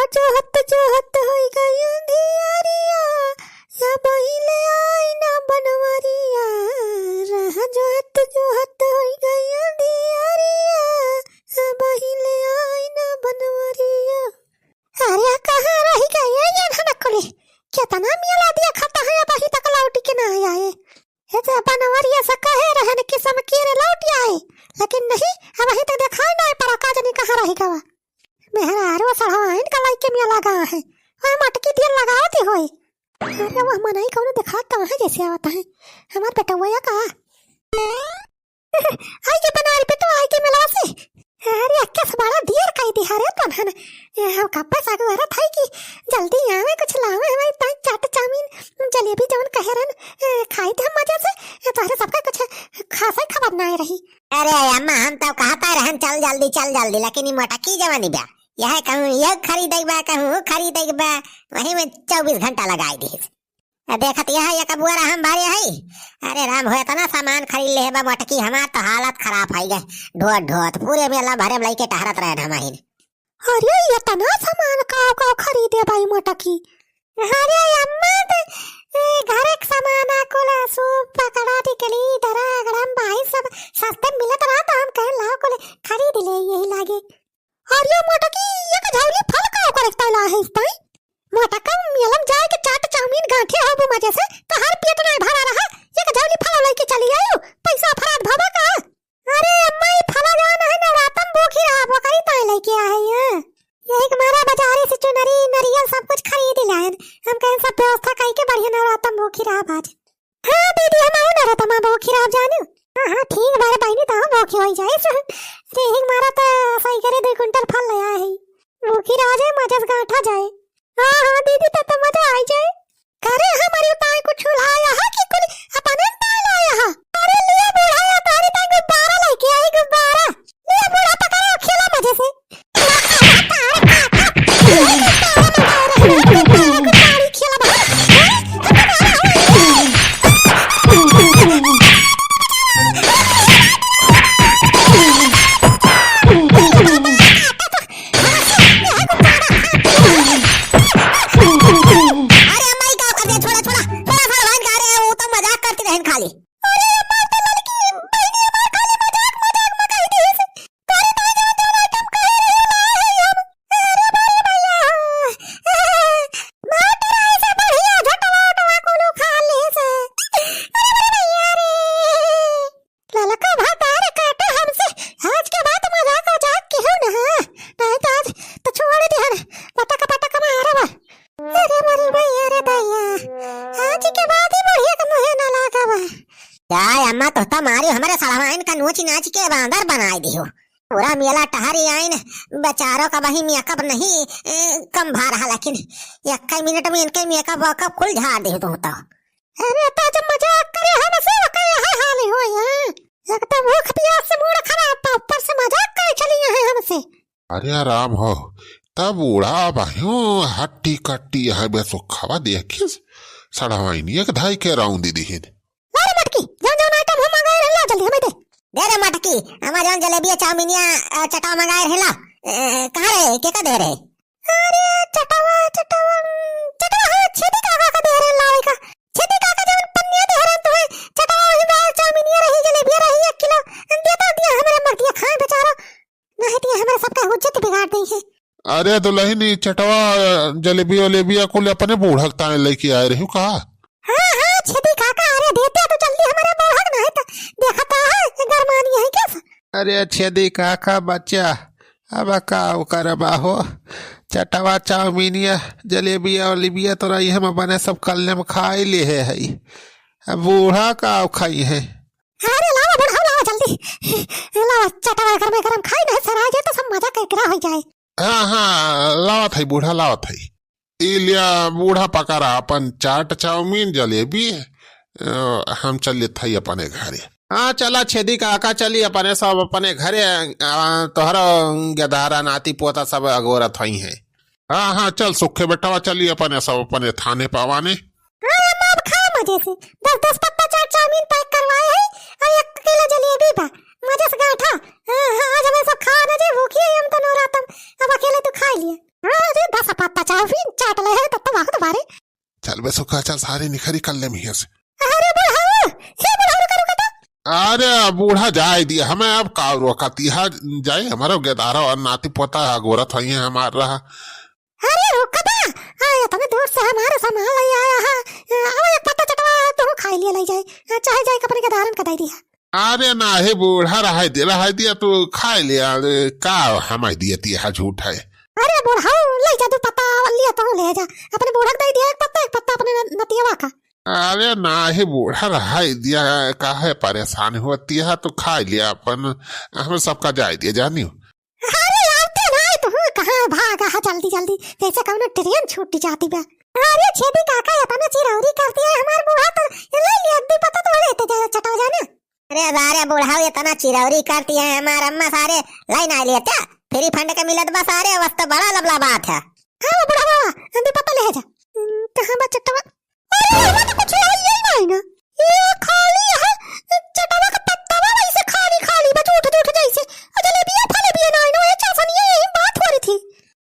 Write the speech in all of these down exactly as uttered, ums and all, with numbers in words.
जोहत जोहत होई गई अंधियारिया, या बहिले आई ना बनवरिया। रह जोहत जोहत होई गई अंधियारिया, या बहिले आई ना बनवरिया। अरे कहाँ रही गई ये धनकुली? केतना मेला देखत है, अबहीं तक लौटि के नाहीं आए। ए जे बनवरिया से कहे रहन कि समकीर लौटि आए, लेकिन नहीं, अबहीं तक देखाई नाहीं पड़ा, का जानी कहाँ रहि गवा। मेहरारू सड़वाइन का लइके मेला गा है, वह मटकी दिया लगावत ही होई। अरे वह मनई कौनो देखात तो है जैसे आवत है, हमार बेटवा का। आई के बनवारी पे तो आई के मिला से। अरे अक्का से बड़ा देर कई दिहा रे तनहन। ए, हम कब्बे से अगोरत है कि जल्दी आवे, कुछ लावे हमारी ताई चाट चाउमीन जलेबी जौन कहे रहन, ए, खाई थे हम मजा से। ए, तोहरे सबका कुछ खासा ही खबर ना रही। अरे अम्मा, हम तो कहता रहन चल जल्दी, चल जल्दी, लेकिन ई मोटकी जवानी बा, यह कहूँ ये खरीदे बा, कहूँ वो खरीदे बा, वही में चउबीस घंटा लगाई दी। आ देखत यह एक बुअरा हम भरे हई। अरे राम हो, इतना सामान खरीद ले बा मोटकी, हमार तो हालत खराब है गए। ढोत ढोत पूरे मेला भरे में लइके टहरत रहे हम आहिन। अरे इतना सामान काव काव खरीदे बाई मोटकी? अरे अम्मा त, ए, घरे के सामान आ कुल सूप पकड़ा टिकली दरा गड़म भाई सब सस्ते मिलत रहा तो हम कहे लाओ कुल खरीद ले यही लागे। अरे मोटकी, एक झौली फल का ओकर एकटा ला है इस ताई? मोटका, मेलम जाए के चाट चाउमीन गांठे हो मजे से, तोहार पेट ना भरा रहा, एक झौली फल लेके चली आयो, पैसा फरात भवा का? अरे अम्मा, ई फला जौन है नवरातम भूखी रहा, ओकरी ताई लेके आए हैं। यही के मारा बाजारे से चुनरी, नरियल सब कुछ खरीद लायन। हम कहें सब व्यवस्था कई के बढ़िया नवरातम भूखी रहा आज। हाँ दीदी, हम आऊ ना रे तमा भूखी रह जानू। हाँ, हाँ, ठीक बारे बहिनी, तो हम भूखी होई जाए। रे हिंग मारा तो सही करे दो कुंटल फल ले आए है। भूखी रह जाए, मजा से गांठा जाए। हाँ, हाँ दीदी, तो, तो मजा आई जाए। करे हमारी ताई कुछ लाया है कि कुल अपने ताई लाया है? अरे लिया बुढ़ाया, तारी ताई गुब्बारा लेके आई, गुब्बारा। ले बूढ़ा पकड़ो, खेला मजे से। अरे अम्मा, ई का कर दे? छोड़ा, छोड़ा, छोड़ा, छोड़ा, भाई, का रे, वो तो मजाक करती रहन खाली। अरे अम्मा, तो लड़की बहनी हमार खाली मजाक, मजाक में कह दी है। तोरे तो जौन जौन आइटम कहे रही ना है हम। अरे बाप रे भैया। मार डराए से बढ़िया झटवा उटवा कुलू खा ले से। अरे बाप रे भैया रे। ललका भतार काटे हमसे। आज के बाद मजाक उजाक केहू ना। नहीं तो आज तो छोड़ दिहन। पटक पटक मारब। अरे मोरी भैया रे भैया। आज के बाद ही बढ़िया के मुहे ना लागब। यार अम्मा, तोहता मारी हमरे सड़वाइन का नोच नाच के बांदर बनाए दियो। पूरा मेला टहरी आइन, बेचारों का वही मेकअप नहीं, ए, कम भा रहा, लेकिन एक मिनट में इनके मेकअप वेकअप कुल झाड़ दियो तोहता। अरे तो जब मजाक करे हमसे, ओके यह हाल हो यहाँ। एक तो भूख प्यास से मूड खराब बा, ऊपर से मजाक करे चली यहाँ हमसे। अरे राम हो, तब बूढ़ा भाइयों हट्टी कट्टी है बेसुखवा देखिस, सड़वाइनिया के धाई के राउंदी दिहिन। ला रे मटकी, जौन जौन आइटम हम मंगाए रहे, ला जल्दी हमें दे। दे रे मटकी, हमार जौन जलेबिया, चाउमीनिया, अ, चटवा मंगाए रहे, ला। अ, कहाँ रे, के का दे रहे? अरे चटवा, चटवा, चटवा, हाँ, छेदी काका का दे रहे, लावे का। छेदी काका जौन पन्निया दे रहे तुम्हें, चटवा वही बा, चाउमीनिया रही, जलेबिया रही, एक किलो। देता दिया हमारे मर्दिया खाए बेचारा। नहीं तो ये हमारे सबका हुज्जत बिगाड़ देई है। अरे दुलहिन, ई चटवा, जलेबी वलेबिया कुल अपने बूढ़क ताने लेके आए रही का? हाँ, हाँ, छेदी काका, अरे देते तो जल्दी हमारे बूढ़क, नहीं तो देखता है, ये गरमानी है क्या? अरे छेदी काका बच्चा, अब का करबा हो, चटवा चाउमीनिया जलेबिया वलेबिया तोरा इहे में बने सब कल्ले में खाई लिहे है। अब बूढ़ा का खाई है? अरे लावा बुढ़ा, लावा जल्दी। लावा, चटवा गरमे गरम खाई नहीं, सराय जाए तो सब मजा के गिरा हो जाए। हाँ, हाँ, लावत है बूढ़ा, लावत है। ई लिया बूढ़ा पकड़ा अपन चाट, चाउमीन, जलेबी। अ, हम चलित है अपने घरे। हाँ, चला छेदी काका, चली अपने सब अपने घरे। अ, तोहरा गेदारा नाती पोता सब अगोरत होई हैं। हाँ, हाँ, चल सुखे बेटवा, चली अपने सब अपने थाने पावाने। हाँ, अम्मा, अब खा मजे से। दस दस पत्ता चाट चाउमीन पैक करवाए है और एक किलो जलेबी बा। मजे से गांठा। हाँ, हाँ, आज हमें सब खा ना जे, भूखी है हम तो नवरातम। अब अकेले तू खा लिया। अरे दस पत्ता चाउमीन चाट ले है, तब तो बहुत भारी। चल बे सुखा, चल सारे निखरी कर ले मिहिया से। अरे बुढ़ऊ, हे बुढ़ऊ, रुका, रुका तो। अरे बूढ़ा जाए दिया, हमें अब का रोकत, यहाँ जाए, हमारा गेदारा और नाती पोता है, गोरत है, ये हमार रहा। अरे रुका तो, आ, इतने दूर से हमारे सामान ले आया है, अब एक पत्ता चटवा तुम खाई लिया ले जाए, चाहे जाए अपने गेदारन का दे दिया। अरे नाही बूढ़ा, रहाई दे, रहाई दिया, तू खाई ले, अरे का हमाई दिया तिहा झूठ है। अरे बुढ़ऊ, ले जा दू पत्ता, लिया तो ले जा, अपने बूढ़ा के दे दिया एक पत्ता, एक पत्ता अपने न-, नतियवा का। अरे नाही बूढ़ा, रहाई दिया, काहे परेशान होती है, तू खाई लिया अपन, हम सबका जाए दिया जानियो। अरे आवते नाही तू, कहाँ भागा है जल्दी जल्दी, जैसे कौनो ट्रेन छूट जाती बा। अरे छेदी काका, इतना चिरौरी कर दिया है हमार बूढ़ा, तो ले लिया दू पत्ता तो लेते जा चटवा जाना। अरे सारे बुढ़ऊ इतना चिरौरी करती है हमार अम्मा, सारे लाई ना लेते, फ्री फंड के मिलत बा सारे, बस तो बड़ा लबला बात है। हाँ बुढ़वा, हम भी पत्ता ले जा। हम्म, कहाँ बा चटवा? अरे, अम्मा तो कुछ लाई ही नहीं ना। ये खाली है, चटवा का पत्ता बा, वैसे खाली खाली बा, झूठ झूठ जैसे। और जलेबिया फलेबिया नहीं ना, ये चाशनिया यही बात हो रही थी।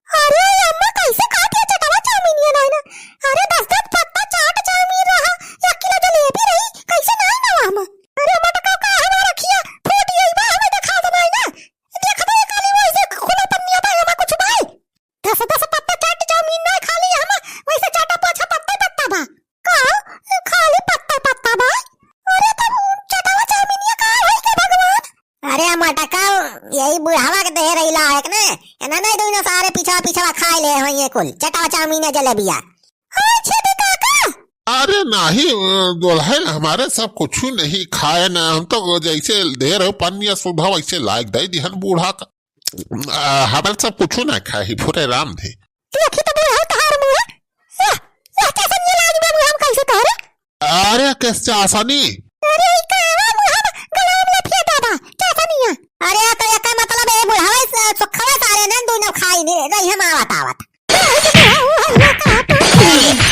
अरे अम्मा, कैसे खात है चटवा चाउमीन ये नाई ना? अरे दस दस पत्ता चाट चाउमीन रहा, एक किलो जलेबी रही, कैसे नाई ना हम? अरे मटका का हमारा खिया फूट गई बा, हमें दिखा दे नाई ना। देख दे काली वैसे खुला पन्निया बा, हमें कुछ भाई। दस दस पत्ता चाट चाउमीन ना खाली हम, वैसे चाटा पाछा पत्ता पत्ता बा। का? खाली पत्ता पत्ता बा? अरे तब चटवा चाउमीन ये का होई के भगवान? अरे मटका, यही बुढ़ावा के दे रही लायक ने, एना नहीं दो ना सारे पीछा पीछा खाए ले हो ये कुल, चटवा चाउमीन है जलेबिया। अच्छा दे काका। अरे नाही, अ, दुल्हन हमारे सब कुछ नहीं खाए ना, हम तो जैसे दे रहे हो पन्निया सुधा वैसे लायक दे दिहन बूढ़ा का। अ, हमारे सब कुछ ना खाए, पूरे राम थे। देखी तो बूढ़ा तहार मुंह, या, या कैसे नहीं लागी बे मुंह हम कैसे तोहरे? अरे, कैसे आसानी? अरे, ई का आवा मुँह में गलाम लफिया दादा, क्या सनिया? अरे, तो एकर मतलब ए बुढ़ावा स-, सुखवा सारे ने दुनो खाई ने, रही हम आवत आवत।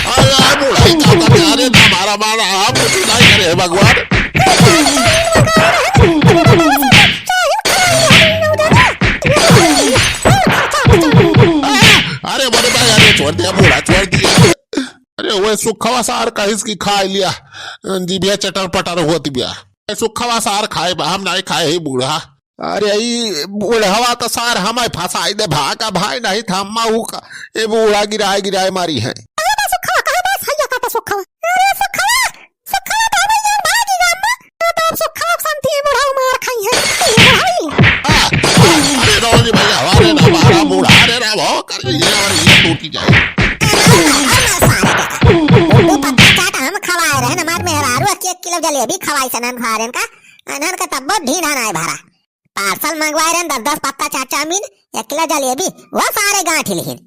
अरे, अरे, बुढ़ाई का बता, अरे, ना मारा, मारा, हम कुछ नहीं करे, हे भगवान। अरे, मरे भाई, अरे, छोड़ दिया, बूढ़ा, छोड़ दिया। अरे ओए सुखवा सार कहिस कि खाए लिया, जिभिया चटर पटर होत बिया। ए सुखवा सार खाए बा, हम नाई खाए ही बूढ़ा। अरे ई बूढ़वा तो सार हमें फंसाई दे भागा भाई, नहीं तो हम ऊ का, ए बूढ़ा गिराए गिराए मारी है। कहाँ बा सुखवा, कहाँ बा सैया का बा सुखवा? अरे सुखवा, सुखवा तो हमें जान भागी गा अम्मा। तो अब सुखवा के संती बूढ़ा मार खाई है। ए भाई। आ, अरे रोनी भैया, अरे ना मारा बूढ़ा, अरे ना वो कर ये और ये टूटी जाए। अरे सारे का। दू पत्ता चाट हम खवाए रहन, हमार मेहरारू के एक किलो जलेबी खवाई से नन खा रहन का, अनहन का तब्बो ढींढा नाय भरा। पार्सल मंगवाए रहन दस दस पत्ता चाट चाउमीन, एक किलो जलेबी, वो सारे गांठ लिहिन।